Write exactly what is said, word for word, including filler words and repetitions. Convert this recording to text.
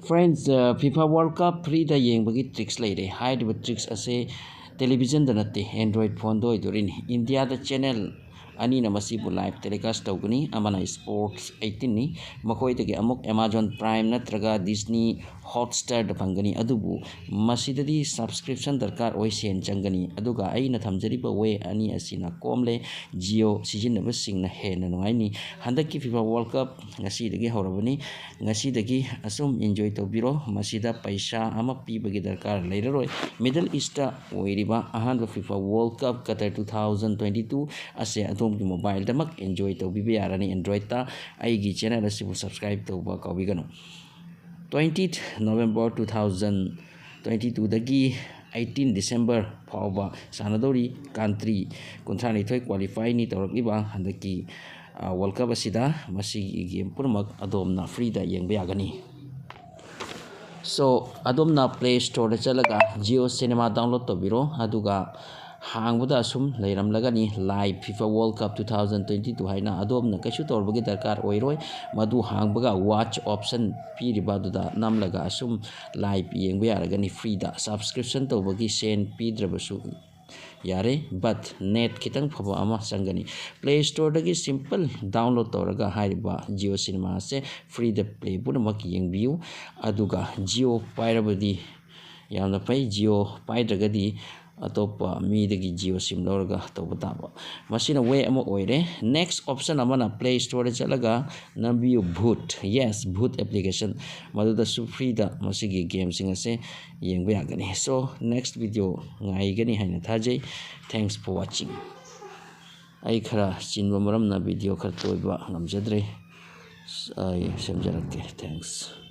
Friends, uh, FIFA World Cup free ꯗ ꯌꯦꯡꯕꯒꯤ tricks ꯂꯩꯔꯦ꯫ ꯍꯥꯏꯔꯤꯕ tricks ꯑꯁꯦ television ꯗ ꯅꯠꯇꯦ, Android phone ꯗ ꯑꯣꯏꯗꯣꯔꯤꯅꯤ꯫ ꯏꯟꯗꯤꯌꯥꯗ channel ꯑꯅꯤꯅ ꯃꯁꯤꯕꯨ live telecast ꯇꯧꯒꯅꯤ꯫ ꯑꯃꯅ Sports eighteen ꯅꯤ, ꯃꯈꯣꯏꯗꯒꯤ ꯑꯃꯨꯛ Amazon Prime ꯅꯠꯇ꯭ꯔꯒ Disney Hotstar ꯗ ꯐꯪꯒꯅꯤ꯫ ꯑꯗꯨꯕꯨ ꯃꯁꯤꯗꯗꯤ subscription ꯗꯔꯀꯥꯔ ꯑꯣꯏ, ꯁꯦꯟ ꯆꯪꯒꯅꯤ꯫ ꯑꯗꯨꯒ ꯑꯩꯅ ꯊꯝꯖꯔꯤꯕ way ꯑꯅꯤ ꯑꯁꯤꯅ ꯀꯣꯝꯂꯦ꯫ Jio ꯁꯤꯖꯤꯟꯅꯕꯁꯤꯡꯅ ꯍꯦꯟꯅ ꯅꯨꯡꯉꯥꯏꯅꯤ꯫ ꯍꯟꯗꯛꯀꯤ FIFA World Cup ꯉꯁꯤꯗꯒꯤ ꯍꯧꯔꯕꯅꯤ꯫ ꯉꯁꯤꯗꯒꯤ ꯑꯁꯨꯝ enjoy ꯇꯧꯕꯤꯔꯣ꯫ ꯃꯁꯤꯗ ꯄꯩꯁꯥ ꯑꯃ ꯄꯤꯕꯒꯤ ꯗꯔꯀꯥꯔ ꯂꯩꯔꯔꯣꯏ꯫ Middle East ꯇ ꯑꯣꯏꯔꯤꯕ ꯑꯍꯥꯟꯕ FIFA World Cup Qatar two thousand twenty-two ꯑꯁꯦ ꯑꯗꯣꯝꯒꯤ mobile ꯗꯃꯛ enjoy ꯇꯧꯕꯤꯕ ꯌꯥꯔꯅꯤ Android ꯇ꯫ ꯑꯩꯒꯤ channel ꯑꯁꯤꯕꯨ subscribe ꯇꯧꯕ ꯀꯥꯎꯕꯤꯒꯅꯨ꯫ Twenty November two thousand twenty-two ꯗꯒꯤ eighteen December ꯐꯥꯎꯕ ꯁꯥꯟꯅꯗꯧꯔꯤ꯫ Country ꯀꯨꯟꯊ꯭ꯔꯥ ꯅꯤꯊꯣꯏ qualify ꯅꯤ ꯇꯧꯔꯛꯂꯤꯕ ꯍꯟꯗꯛꯀꯤ, ꯑ, World Cup ꯑꯁꯤꯗ꯫ ꯃꯁꯤꯒꯤ game ꯄꯨꯝꯅꯃꯛ ꯑꯗꯣꯝꯅ free ꯗ ꯌꯦꯡꯕ ꯌꯥꯒꯅꯤ꯫ So, ꯑꯗꯣꯝꯅ Play Store ꯗ ꯆꯠꯂꯒ Jio Cinema download ꯇꯧꯕꯤꯔꯣ, ꯑꯗꯨꯒ ꯍꯥꯡꯕꯗ ꯑꯁꯨꯝ ꯂꯩꯔꯝꯂꯒꯅꯤ, Live FIFA World Cup two thousand twenty-two ꯍꯥꯏꯅ꯫ ꯑꯗꯣꯝꯅ ꯀꯩꯁꯨ ꯇꯧꯔꯕꯒꯤ ꯗꯔꯀꯥꯔ ꯑꯣꯏꯔꯣꯏ꯫ ꯃꯗꯨ ꯍꯥꯡꯕꯒ watch option ꯄꯤꯔꯤꯕ ꯑꯗꯨꯗ ꯅꯝꯂꯒ ꯑꯁꯨꯝ live ꯌꯦꯡꯕ ꯌꯥꯔꯒꯅꯤ free ꯗ꯫ Subscription ꯇꯧꯕꯒꯤ ꯁꯦꯟ ꯄꯤꯗ꯭ꯔꯕꯁꯨ ꯌꯥꯔꯦ, but net ꯈꯤꯇꯪ ꯐꯕ ꯑꯃ ꯆꯪꯒꯅꯤ꯫ Play Store ꯗꯒꯤ simple download ꯇꯧꯔꯒ ꯍꯥꯏꯔꯤꯕ Jio Cinema ꯑꯁꯦ free ꯗ play ꯄꯨꯝꯅꯃꯛ ꯌꯦꯡꯕꯤꯌꯨ꯫ ꯑꯗꯨꯒ Jio ꯄꯥꯏꯔꯕꯗꯤ ꯌꯥꯝꯅ ꯐꯩ, Jio ꯄꯥꯏꯗ꯭ꯔꯒꯗꯤ ꯑꯇꯣꯞꯄ ꯃꯤꯗꯒꯤ Jio SIM ꯂꯧꯔꯒ ꯇꯧꯕ ꯇꯥꯕ꯫ ꯃꯁꯤꯅ way ꯑꯃ ꯑꯣꯏꯔꯦ꯫ Next option ꯑꯃꯅ Play Store ꯗ ꯆꯠꯂꯒ ꯅꯝꯕꯤꯌꯨ Voot, yes, Voot application꯫ ꯃꯗꯨꯗꯁꯨ free ꯗ ꯃꯁꯤꯒꯤ game ꯁꯤꯡ ꯑꯁꯦ ꯌꯦꯡꯕ ꯌꯥꯒꯅꯤ꯫ So, next video ꯉꯥꯏꯒꯅꯤ ꯍꯥꯏꯅ ꯊꯥꯖꯩ꯫ Thanks for watching꯫ ꯑꯩ ꯈꯔ ꯆꯤꯟꯕ ꯃꯔꯝꯅ video ꯈꯔ ꯇꯣꯏꯕ ꯉꯝꯖꯗ꯭ꯔꯦ꯫ ꯑꯩ ꯁꯦꯝꯖꯔꯛꯀꯦ꯫ Thanks꯫